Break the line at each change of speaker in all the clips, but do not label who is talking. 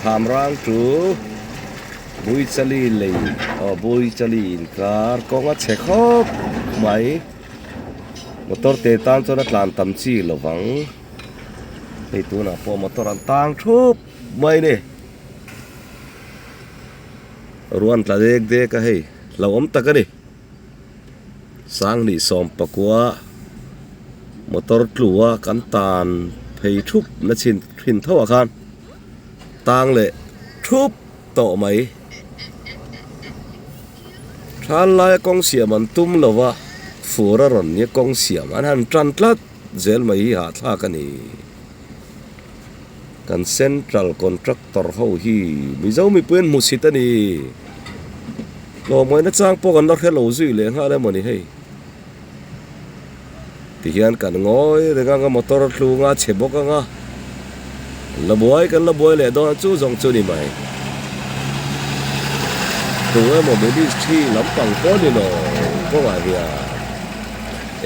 Khamrang to Buichali lei aw Buichali inkar kawng a chhe khawp mai motor te tan chuan a tlan tam chi lovang hei tunah pawh motor an tang thup mai a ni ruah an tla dek dek a hei hlauhawm tak a ni. Sanghnih sawm pakua motor tlu a kan tan phei thup na chhin thin tho ah khan tang leh thup tawh mai. Than laia kawng siam an tum lo va, fur a rawn nia kawng siam an han tan tlat zel mai hi hahthlak a ni. Kan central contractor ho hi Mizo mipui an hmusit a ni. Tlawmngaihna chang pawh kan la hre lo zui leh nghal emaw ni hei. Tihian kan ngawi reng anga motor tlunga chhe bawk anga la buai kan la buai leh dawn a chu zawng chu ni mai. Tu emaw ministry lampang pawh ni lo kawngah hian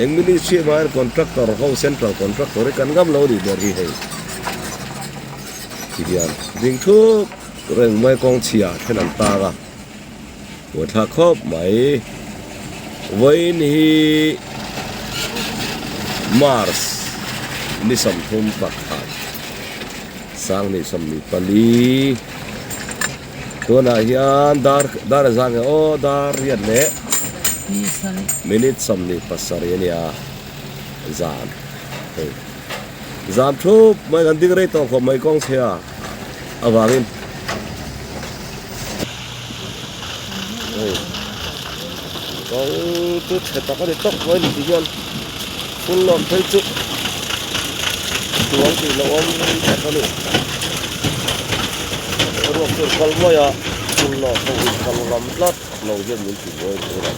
eng ministry emaw hian contractor ho central contractor hi kan ngam lo nih ber hi hei. Tihian ding thup reng mai kawng chhia then an tang a. Buaithlak khawp mai. Vawiin hi Mars ni 31 sanghnih 24 tunah hian dar dar a zang nge aw dar riat leh minute 27 a nia zan hei zan thup mai kan ding rei tawh khawp mai kawng chhia avangin. Hei kawng chu tha tak a ni tawk mai ni ti hian phul lawm phei chu tuang tih loh awm tak a ni ruak chu kal mai a phul lawm ho in kal ngam tlat lo hian min ti buai tur a.